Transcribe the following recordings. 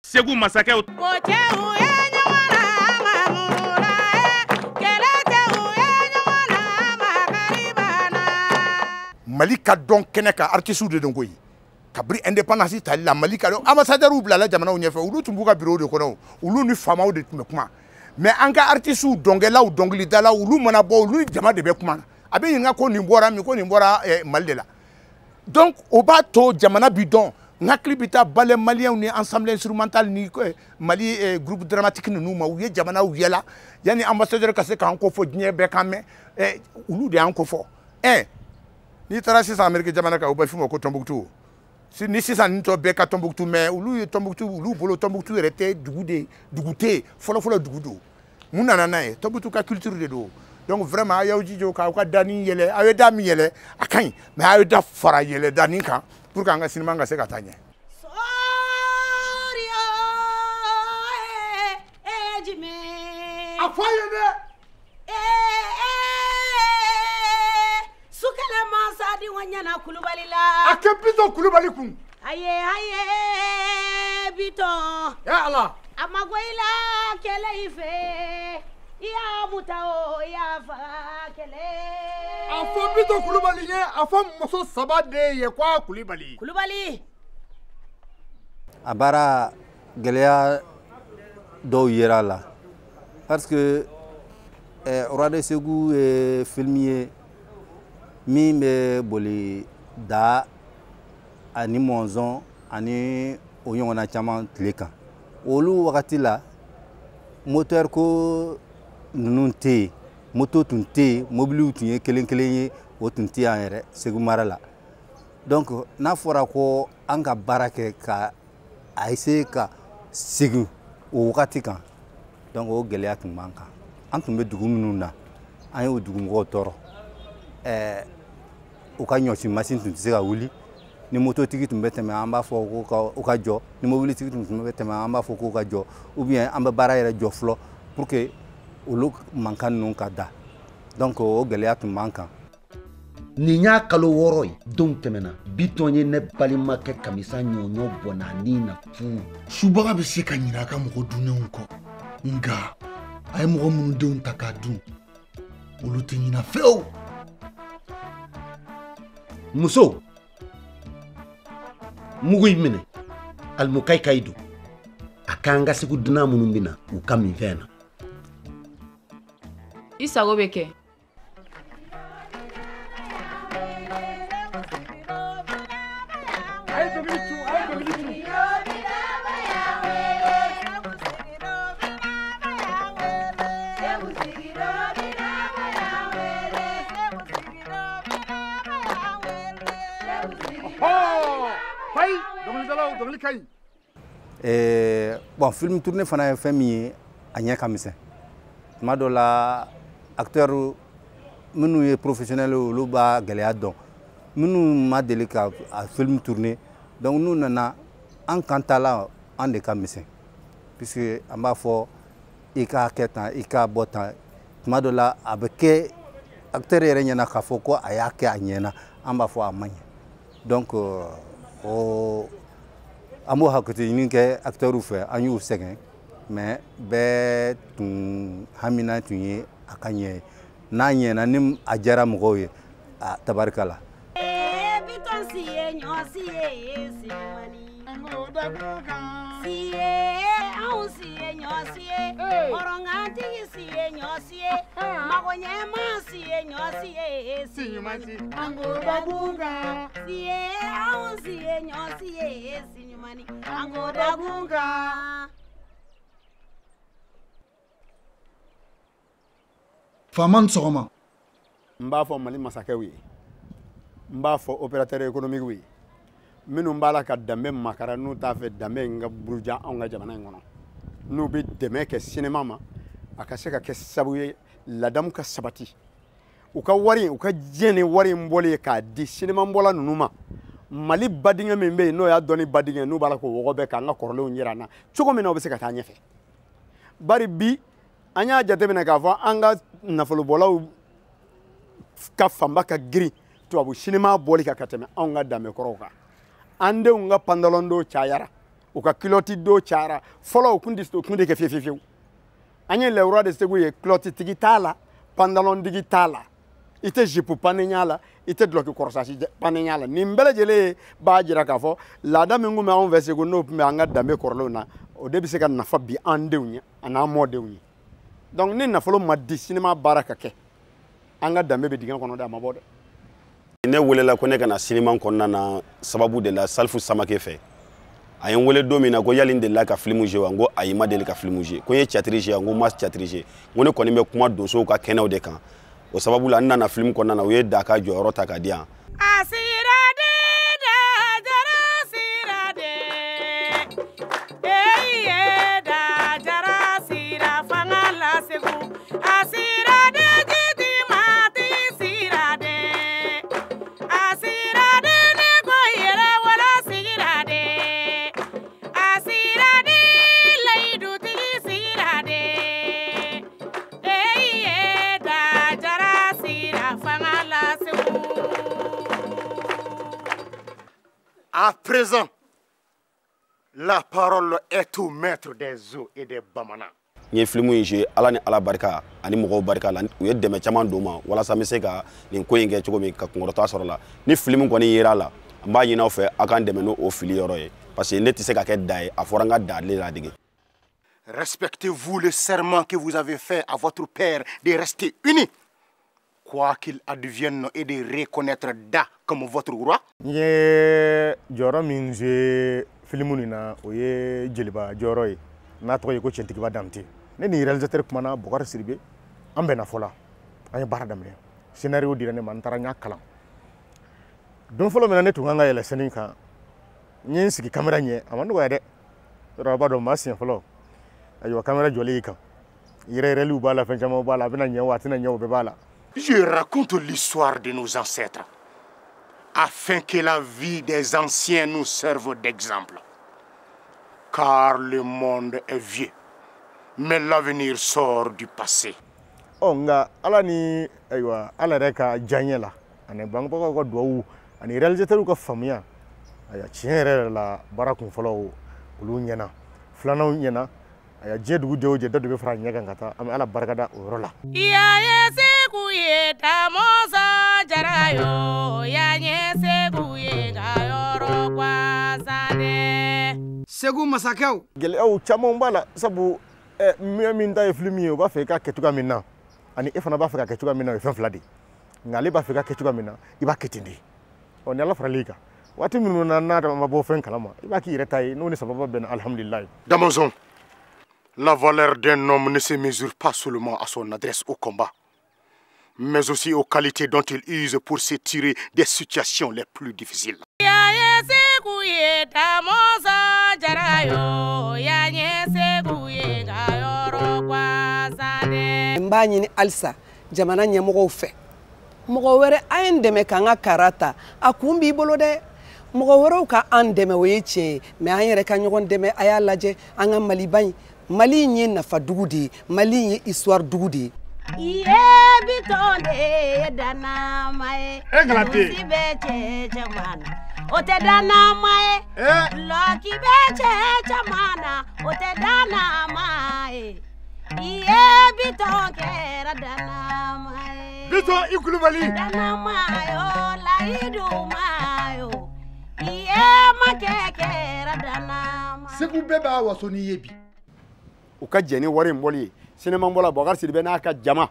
Segu masakɛw ko cɛw ye ɲɔgɔn na mamula kɛlɛ cɛw ye ɲɔgɔn na makaribana. Mali ka dɔn kɛnɛ kan artiste de don koyi. Kabini indépendance tali la Mali ka dɔn ambassadeurs bilala jamanaw ɲɛfɛ, olu tun b'u ka bureau de kɔnɔ, olu ni faamaw de tun bɛ kuma. Mais an ka artistes dɔnkɛlaw dɔnkilidalaw olu mana bɔ olu ni jama de bɛ kuma. A bɛ ɲininka ko nin bɔra min, ko nin bɔra Mali de la. Donc o b'a to jamana bi dɔn. N hakili bɛ taa ballet malien ni ensemble instrumental ni Mali groupe dramatique ninnu ma, u ye jamanaw yɛlɛ yanni ambassadeur ka se k'an kofɔ diɲɛ bɛɛ kan mɛn, olu de y'an kofɔ. N'i taara sisan Amérique jamana kan, u bɛ f'u ma ko Tombouctou. Ni sisan nin tɔ bɛɛ ka Tombouctou, mais olu ye Tombouctou, olu bolo Tombouctou yɛrɛ tɛ dugu de, dugu tɛ yen, fɔlɔfɔlɔ dugu don. Mun nana n'a ye? Tombouctou ka culture de don. Donc vraiment a y'aw jija k'aw ka danni yɛlɛ, aw ye da min yɛlɛ a ka ɲi, mais aw ye da fara yɛlɛ danni kan pour que an ka sinima ka se ka taa ɲɛ. A fɔ a ye dɛ. Sukɛlɛ mansa di wa ɲɛna Kulubali la. A kɛ Bitɔn Kulubali kun. Aye aye Bitɔn. Ya Ala. A ma ko i la kɛlɛ i fɛ. I y'a muta o i y'a faga kɛlɛ. A fɔ Bitɔn Kulubali ye, a fɔ muso saba de ye ko a Kulubali. Kulubali. A baara gɛlɛya dɔw yera a la parce que Roi de Ségou ye film ye min bɛ boli da ani mɔnzɔn ani o ɲɔgɔnna caman tile kan. Olu wagati la moteur ko ninnu tɛ yen, moto tun tɛ yen, mobiliw tun ye kelen kelen ye, o tun tɛ yan yɛrɛ Segu mara la. Donc n'a fɔra ko an ka baara kɛ ka a essayer ka segin o wagati kan, donc o gɛlɛya tun b'an kan. An tun bɛ dugu minnu na, an y'o dugumɔgɔw tɔɔrɔ. U ka ɲɔsi masin tun tɛ se ka wuli, ni mototigi tun bɛ tɛmɛ an b'a fɔ ko u ka jɔ, ni mobilitigi tun bɛ tɛmɛ an b'a fɔ k'u ka jɔ, ou bien an bɛ baara yɛrɛ jɔ fɔlɔ pour que olu mankan ninnu ka da. Donc o gɛlɛya tun b'an kan. Nin y'a kalo 6 ye, donw tɛmɛna, Bitɔn ye ne balimakɛ Kamisa ɲɔɲɔ bɔ n'a ni na fu. Subaga bɛ se ka ɲinɛ a ka mɔgɔ dunnenw kɔ, nka a ye mɔgɔ minnu denw ta k'a dun, olu tɛ ɲinɛ fewu. Muso, mugu in minɛ, alimukayikayi don. A k'an ka Segu dunan minnu bɛ na, u ka minfɛn na. I sago bɛ kɛ. A ye dɔnkili tu, a ye dɔnkili tu. Fayi, dɔnkilidalaw, dɔnkili ka ɲi. Bon, film tourné fana ye fɛn min ye, a ɲɛ ka misɛn. Tuma dɔ la acteur minnu ye professionnel ye, olu b'a gɛlɛya dɔn. Minnu ma deli ka a film tourné, donc n'u nana an kan ta la, an de ka misɛn, puisque an b'a fɔ i k'a kɛ tan, i k'a bɔ tan. Tuma dɔ la a bɛ kɛ acteur yɛrɛ ɲɛna k'a fɔ ko a y'a kɛ a ɲɛna, an b'a fɔ a ma ɲɛ. Donc o an b'o hakili ɲini kɛ acteur fɛ, an y'u sɛgɛn, mais bɛɛ tun hamina tun ye a ka ɲɛ ye. N'a ɲɛna ni a diyara mɔgɔw ye, a tabarika la. Bitɔn si ye ɲɔ si ye si ɲumanni. Si ye anw si ye ɲɔ si ye, hɔrɔnkantigi si ye ɲɔ si ye, magoɲɛma si ye ɲɔ si ye si ɲumanni. Si ye anw si ye ɲɔ si ye si ɲumanni. An k'o da kun kan. Faama ni sɔgɔma. N b'a fɔ Mali masakɛw ye, n b'a fɔ opérateur économique ye, minnu b'a la ka danbe makara n'u t'a fɛ danbe in ka buruja anw ka jamana in kɔnɔ, n'u bɛ dɛmɛ kɛ sinima ma, a ka se ka kɛ sababu ye ladamu ka sabati. U ka wari, u ka diɲɛ ni wari in bɔli ye k'a di sinimabɔla ninnu ma. Mali badingɛ min bɛ yen n'o y'a dɔn ni badingɛ, n'u b'a la k'o wɔgɔbɛ k'an ka kɔrɔlenw yira an na cogo min na, u bɛ se ka taa ɲɛfɛ. Bari bi an y'a jateminɛ k'a fɔ an ka nafolobɔlaw ka fanba ka girin tubabu sinima bɔli kan ka tɛmɛ anw ka danbe kɔrɔw kan. An denw ka pantalon don cayara, U ka culotte don cayara. Fɔlɔ u kun tɛ kɛ fiyewu fiyewu. An ye les rois de Segu ye, culotte tigi t'a la, pantalon tigi t'a la, i tɛ jupe panenya la, i tɛ dulɔki kɔrɔsasi panenya la. Nin bɛɛ lajɛlen b'a jira k'a fɔ laada min tun bɛ anw fɛ Segu, n'o tun bɛ an ka danbe kɔrɔlenw na, o de bɛ se ka nafa bi an denw ye an'an mɔdenw ye. Donc ni nafolo ma di sinima baara ka kɛ, an ka danbe bɛ dingɛ kɔnɔ dɛ, a ma bɔ dɛ. Ne welela ko ne ka na sinima kɔnɔna na sababu de la Salifu Samake fɛ. A ye n wele don min na ko yali n delila ka film jouer wa, n ko ayi, n ma deli ka film jouer. Ko n ye théâtre jouer wa, n ko n ma théâtre jouer. N ko ne kɔni bɛ kuma donsow ka kɛnɛw de kan. O sababu la n nana film kɔnɔna na, u ye Da ka jɔyɔrɔ ta k'a di yan. A sira de da jara sira de, eye da jara sira fanga la Segu. A sira de jiti mati sira de, a sira de ne ko yɛrɛ wala sigira de, a sira de layidutigi sira de, eye da jara sira fanga la Segu. À présent, la parole est au maître des eaux et des Bamanan. N ye film in jouer Ala ni Ala barika ani mɔgɔw barika la, u ye dɛmɛ caman don ma walasa n bɛ se ka nin ko in kɛ cogo min ka kunkɔrɔta sɔrɔ la. Ni film kɔni yera la, n b'a ɲini aw fɛ aw k'an dɛmɛ n'o fili yɔrɔ ye, parce que ne tɛ se ka kɛ da ye, a fɔra n ka da ale ladege. Respectez-vous le serment que vous avez fait à votre père de rester unis, quoi qu'il advienne, et de reconnaître Da comme votre roi. N ye jɔyɔrɔ min joué film nin na, o ye jeliba jɔyɔrɔ ye n'a tɔgɔ ye ko Cɛntigiba Dante. Ne ni réalisateur kumana, Bokari Sidibe, an bɛnna fɔ la, an ye baara daminɛ. Scénario dira ne ma, n taara n y'a kalan. Don fɔlɔ min na ne tun kan ka yɛlɛ scène kan, n ye n sigi caméra ɲɛ, a ma nɔgɔya dɛ. Yɔrɔ a b'a dɔn maa siɲɛ fɔlɔ, ayiwa caméra jɔlen y'i kan, yɛrɛ-yɛrɛliw b'a la, fɛn caman b'a la, a bɛna ɲɛ o a tɛna ɲɛ o bɛɛ b'a la. Je raconte l'histoire de nos ancêtres afin que la vie des anciens nous serve d'exemple. Car le monde est vieux, mais l'avenir sort du passé. Ɔ nka Ala ni ayiwa Ala yɛrɛ ka diyaɲɛ la, ani bangebagaw ka duwawu ani réalisateur ka faamuya, ayiwa tiɲɛ yɛrɛ yɛrɛ la, baara kun fɔlɔ olu ɲɛna, filananw ɲɛna. Ayiwa diɲɛ dugu jɛ o jɛ, dɔ de bɛ fara ɲɛ kan ka taa, an bɛ Ala barikada o yɔrɔ la. Ya ye Segu ye Damɔzɔn Jara yo, ya ye Segu ye ka yɔrɔ gansan dɛ. Segu masakɛw. Gɛlɛyaw caman b'a la, sabu min ta ye film ye, o b'a fɛ i k'a kɛ cogoya min na, ani e fana b'a fɛ ka kɛ cogoya min na, o ye fɛn fila de ye. Nka ale b'a fɛ i ka kɛ cogoya min na, i b'a kɛ ten de. Ɔ ni Ala faral'i kan, waati minnu na n'a ma bɔ fɛn kalama, i b'a k'i yɛrɛ ta ye, n'o ni sababa bɛnna, alihamudulilayi. Damɔzɔn, la valeur d'un homme ne se mesure pas seulement à son adresse au combat, mais aussi aux qualités dont il use pour se tirer des situations les plus difficiles. Ya ye Segu ye Damɔzɔn Jara yo, ya ye Segu ye ka yɔrɔ gansan dɛ. N b'a ɲini halisa jamana ɲɛmɔgɔw fɛ, mɔgɔ wɛrɛ a ye n dɛmɛ k'an ka kara ta, a kun b'i bolo dɛ. Mɔgɔ wɛrɛw ka an dɛmɛ o ye tiɲɛ ye, mais an yɛrɛ ka ɲɔgɔn dɛmɛ. A y'a lajɛ an ka Maliba in, Mali in ye nafa dugu de ye, Mali in ye histoire dugu de ye. Iye Bitɔn de ye dannama ye, dusi bɛ cɛ caman na, o tɛ dannama ye. Lɔki bɛ cɛ caman na, o tɛ dannama ye. Iye Bitɔn kɛra dannama ye. Bitɔn i Kulubali. Dannama yo, layidu ma yo, iye makɛ kɛra dannama. Segu bɛɛ b'a waso n'i ye bi. U ka jɛn ni wari in bɔli ye. Sinima bɔla Bokari Sidibe n'a ka jama,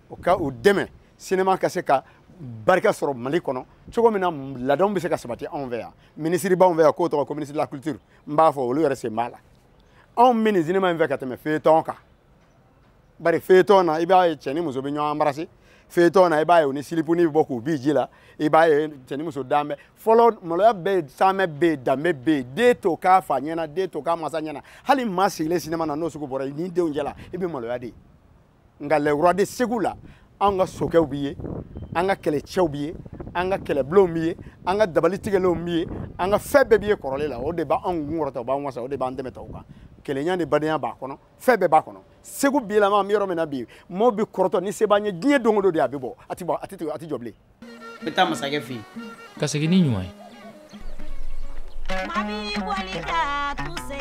u ka u dɛmɛ sinima ka se ka barika sɔrɔ Mali kɔnɔ cogo min na, laadaw bɛ se ka sabati anw fɛ yan. Minisiri b'anw fɛ yan k'o tɔgɔ ko ministre de la culture, n b'a fɔ olu yɛrɛ sen b'a la. Anw bɛ nin sinima in fɛ ka tɛmɛ feuilleton kan, bari feuilleton na i b'a ye cɛ ni muso bɛ ɲɔgɔn embrasser, feuilleton na i b'a ye u ni silipuni bɛ bɔ k'u bi ji la, i b'a ye cɛ ni muso dan bɛ. Fɔlɔ maloya bɛ yen, saamɛ bɛ yen, danbe bɛ yen, den t'o k'a fa ɲɛna, den t'o k'a masa ɲɛna. Hali maa sigilen sinima na n'o sugu bɔra i n'i denw cɛ la, i bɛ maloya de. Nka les rois de Segu la, anw ka sokɛw b'i ye, an ka kɛlɛcɛw b'i ye, an ka kɛlɛbulonw b'i ye, an ka dabali tigɛlenw b'i ye, an ka fɛn bɛɛ b'i ye kɔrɔlen la. O de b'anw kun kɔrɔta, o b'an wasa, o de b'an dɛmɛ tɔw kan. Kelenya ni badenya b'a kɔnɔ, fɛn bɛɛ b'a kɔnɔ. Segu bilama an bɛ yɔrɔ min na bi, maaw bɛ kɔrɔtɔ ni se b'an ye diɲɛ don o don de a bɛ bɔ, a tɛ bɔ, a tɛ jɔ bilen. N bɛ taa masakɛ fɛ yen ka segin ni ɲuman ye. Mabi bɔli ka tu se.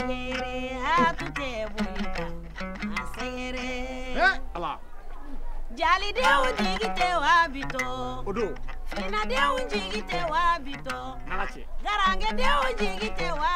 Saratu tɛ boli ka a sɛgɛrɛ. Ala. Jalidenw jigi tɛ wa bitɔ. O don. Finadenw jigi tɛ wa bitɔ. N'Ala cɛ. Garankɛdenw jigi tɛ wa